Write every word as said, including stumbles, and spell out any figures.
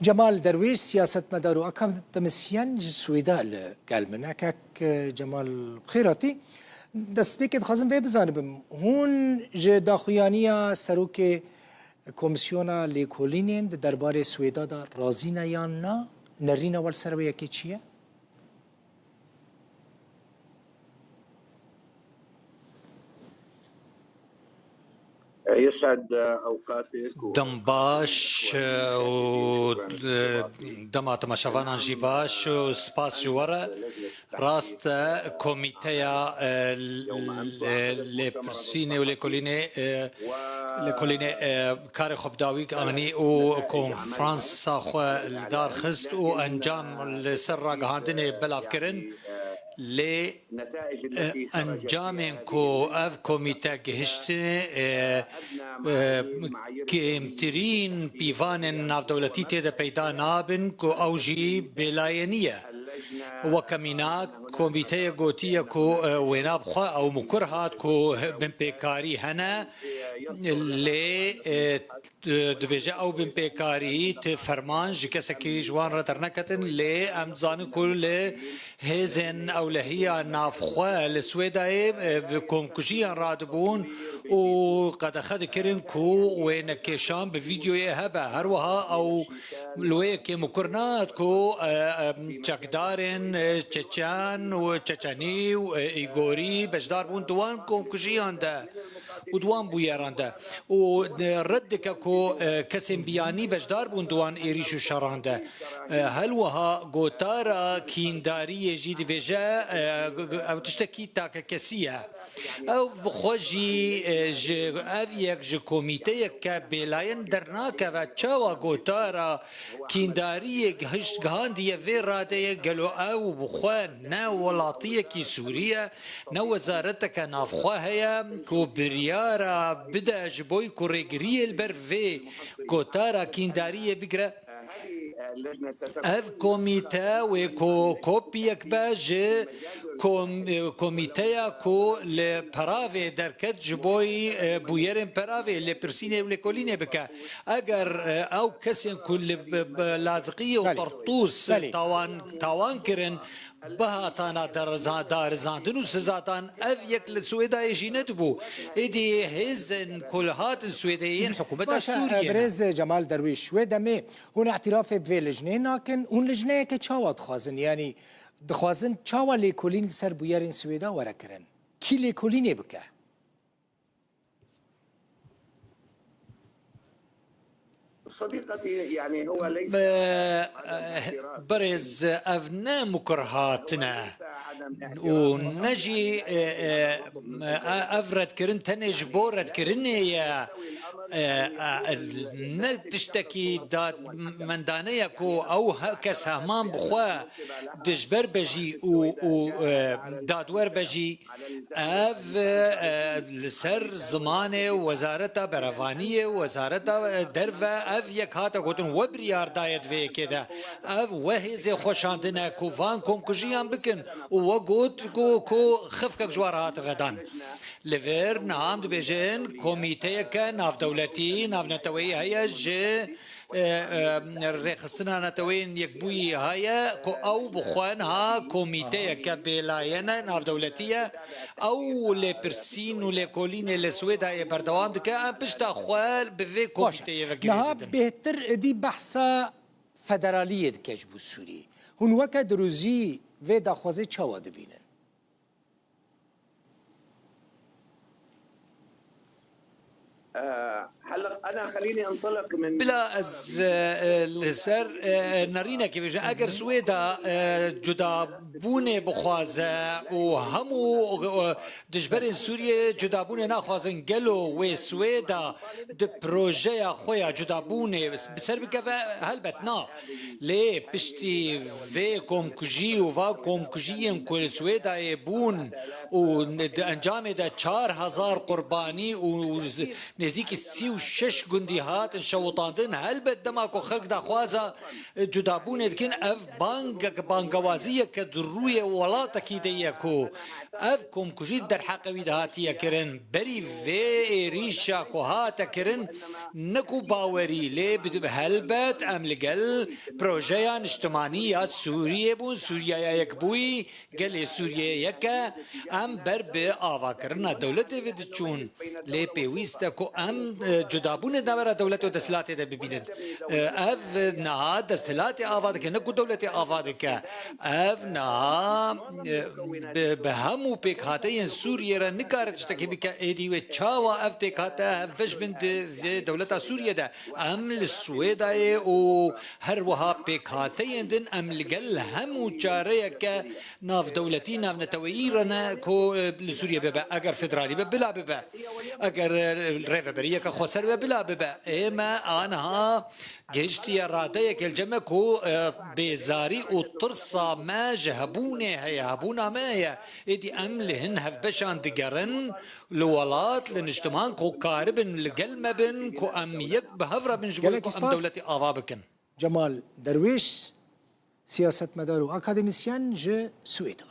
Cemal Derwêş, siyasetmedar û akademisyen ji Swêda li gel min e. Kek Cemal, bi xêr hatî. Destpêkê dixwazim vê bizanibim. Hûn ji daxuyaniya serokê Komîsyona Lêkolînên di derbarê Swêda de razî ne yan na? Nerîna we li ser wê yekê çi ye? يسعد أوقاتك و Dem baş û dema temaşevanan jî baş û spas ji we re. Rast e, komîteya, e, l-, e, lêpirsînê û lêkolînê, e, lêkolînê, e, karê xwe bi dawî anî û konferansa xwe li dar xist û encam li ser ragihandinê belav kirin. Lê, e, encamên ku ev komîte gihiştine, e, e, kêmtirîn pîvanên navdewletî tê de peyda nabin ku ew jî bêlayenî ye. Weke mînak, komîteyê gotiye ku, e, wêna bi xwe ew mikur hat ku binpêkarî hene, lê, e, dibêje ew binpêkarî ti ferman ji kesekî ji wan re derneketin, lê em dizanin ku li hêzên ewlehiya navxwe li Swêdayê, e, bi komkujiyan radibûn û qedexe dikirin ku wênekêşan bi vîdyoyê hebe. Her wiha ew li wê yekê mikur nehat ku, e, e, çekdarên, e, çeçen û çeçenî û, e, îgorî beşdar bûn di wan komkujiyan de û di wan bûyeran de. Û, e, red dike ku, e, kesên biyanî beşdar bûn di wan êrîş û şeran de. E, her wiha gotara kîndariyê jî dibêje, e, ew tiştekî takekesî ye. Ew bi xwe jî, e, ji, ev yek ji komîteyeke bêlayen dernakeve. Çawa gotara kîndariyê gihişt, gihandiye vê radeyê? Gelo ew bi xwe ne welatiyekî Sûrî ye, ne wezareteke navxwe heye ku biryara bide ji bo ku rêgiriyê li ber vê gotara kîndariyê bigire? Ev komîte wê ko-, kopiyek be ji kom-, komîteya ku li peravê derket ji bo, e, bûyerên peravê, lêpirsînê û lêkolînê bike. Eger, e, ew kesên ku li b-, b-, Laziqiyê û Belê. Tertûs Belê. tawan, tawan kirin, bihatana dariza-, darizandin û sizadan, ev yek li Swêdayê jî nedibû. Êdî hêzên ku li hatin Swêdeyê yên hikûmeta Baş e, Sûriyê ne. Birêz Cemal Derwîş, wê demê hûn îtirafê bi vê lijnê nakin, hûn lijneyeke çawa dixwazin? Yanî dixwazin çawa lêkolîn li ser bûyerên Swêda were kirin? Kî lêkolînê bike? صديقتي، يعني، هو ليس Bi, eh, birêz, ev ne mukur hatine û ne jî, eh, eh, ev redkirin tenê ji bo redkirinê ye. Eh, eh, ne tiştekî dadmendane ye ku ew he-, kes heman bi xwe dijber be jî û, û, eh, dadwer be jî. Ev, e, li ser zimanê Wezareta Berevaniyê û Wezareta, e, Derve ev yek hate gotin, we biryar daye di vê yekê de. Ev we hêzê xwe şandine ku van komkujiyan bikin û we got ku, ku xifkek ji we re hate vedan. Li vir niha em dibêjin, komîteyeke navdewletî, navneteweyî heye ji e, e, rêxistina Neteweyên Yekbûyî heye ku ew bi xwe niha komîteyeke bêlayene navdewletî ye. Ew lêpirsîn û lêkolînê li Swêdayê berdewam dike. Em pişta xwe bi vê Baş e. komîteyê ve Niha girê didin. Bêhtir êdî behsa federaliyê dike ji bo Sûriyê. Hûn weke dirûzî vê daxwazê çawa dibînin? آه، هلق أنا خليني أنطلق من Bila ez, e, e, li ser, e, e, nerînekê bêjim. Eger Swêda, e, cudabûnê bixwaze û hemû, e, dijberên Sûriyê cudabûnê naxwazin, gelo wê Swêda di projeya xwe ya cudabûnê bi ser bikeve? Helbet na. Lê piştî vê komkujî û va komkujiyên ku li Swêdayê bûn û di encamê de çar hezar qurbanî û nêzîkî sî û şeş gundî hatin şewitandin. Helbet dema ku xelk daxwaza cudabûnê dikin, ev bangek, bangewaziyeke di rûyê welatekî de ye ku ev komkujî derheqê wî de hatiye kirin. Berî vê êrîşa ku hate kirin, ne ku bawerî, lê bi, helbet em li gel projeya niştimanî ya Sûriyê bûn, Sûriyeya Yekbûyî, gelê Sûriyeyê yek e, em ber bi avakirina dewletê ve diçûn. Lê pêwîst e ku em, e, cudabûnê di navbera dewletê û desthilatê de bibînin. E, ev niha desthilatê ava dike, ne ku dewletê ava dike. Ev niha, e, bi, bi hemû pêkhateyên Sûriyê re nikare tiştekî bike. Êdî wê çawa ev pêkhate hevbeş bin di vê dewleta Sûriyê de? Em li Swêdayê û her wiha pêkhateyên din em li gel hemû çareyeke navdewletî, navneteweyî re ne ku, e, li Sûriyê bibe. Eger federalî be, bila bibe. Eger, e, rêveberiyeke xweser be, bila bibe. Ê me aniha gihiştiye radeyeke li cem me ku, e, bêzarî û tirsa me ji hebûnê heye, hebûna me heye. Êdî em li hin hevbeşan digerin, li welat, li niştiman ku karibin li gel me bin, ku em yek bi hev re bin ji bo Gelek ku em spas. Dewletê ava bikin. Cemal Derwêş, siyasetmedar û akademîsyen ji Swêda.